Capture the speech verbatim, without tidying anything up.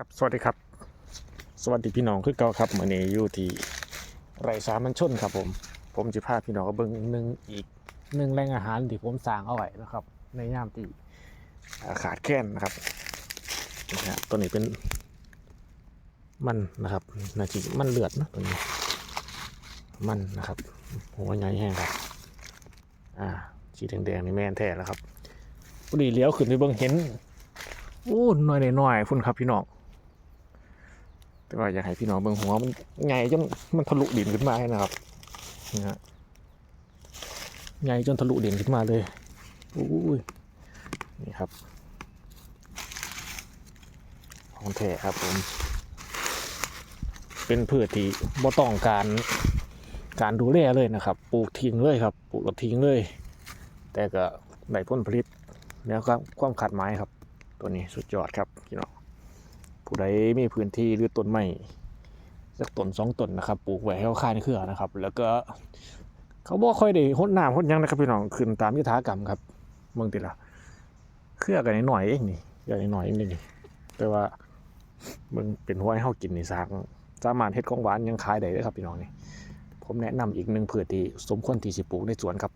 ครับ สวัสดีครับ สวัสดีพี่น้องคือเก่าครับ มื้อนี้อยู่ที่ไร่สามัญชนครับผม ผมจะพาพี่น้องไปเบิ่งหนึ่งอีกหนึ่งแหล่งอาหารที่ผมสร้างเอาไว้นะครับ ในยามที่ อ่า ขาดแคลนนะครับ นะฮะ ตัวนี้เป็นมันนะครับ น่าจะมันเลือดนะตัวนี้ มันนะครับ หัวใหญ่แฮงครับ อ่า สีแดงๆนี่แม่นแท้แล้วครับ พอดีเหลียวขึ้นไปเบิ่งเห็น โอ้ หน่วยน้อยๆพุ้นครับพี่น้อง แต่ว่าอยากให้พี่น้องเบิ่งหัวมันใหญ่จนมันทะลุดินขึ้นมาเลยนะครับ นี่ฮะ ใหญ่จนทะลุดินขึ้นมาเลย อุ้ย นี่ครับ ของแท้ครับผม เป็นพืชที่บ่ต้องการ การดูแลเลยนะครับ ปลูกทิ้งเลยครับ ปลูกแล้วทิ้งเลย แต่ก็ได้ผลผลิตเหนือความ ความคาดหมายครับ ตัวนี้สุดยอดครับพี่น้อง ผู้ใดมีพื้นที่หรือต้นไม้สักต้นสองต้นนะครับ ปลูกไว้ให้เขาคายเครือนะครับ แล้วก็ เขาบ่ค่อยได้รดน้ำรดหยังนะครับพี่น้อง ขึ้นตามยถากรรมครับ เบิ่งติล่ะ เครือก็น้อยๆเองนี่ เครือน้อยๆเองนี่ แต่ว่าเบิ่งเป็นหัวให้เฮากินนี่ สามารถ สามารถเฮ็ดของหวานหยังขายได้เด้อครับพี่น้องนี่ ผมแนะนำอีกหนึ่งพืชที่สมควรที่สิปลูกในสวนครับ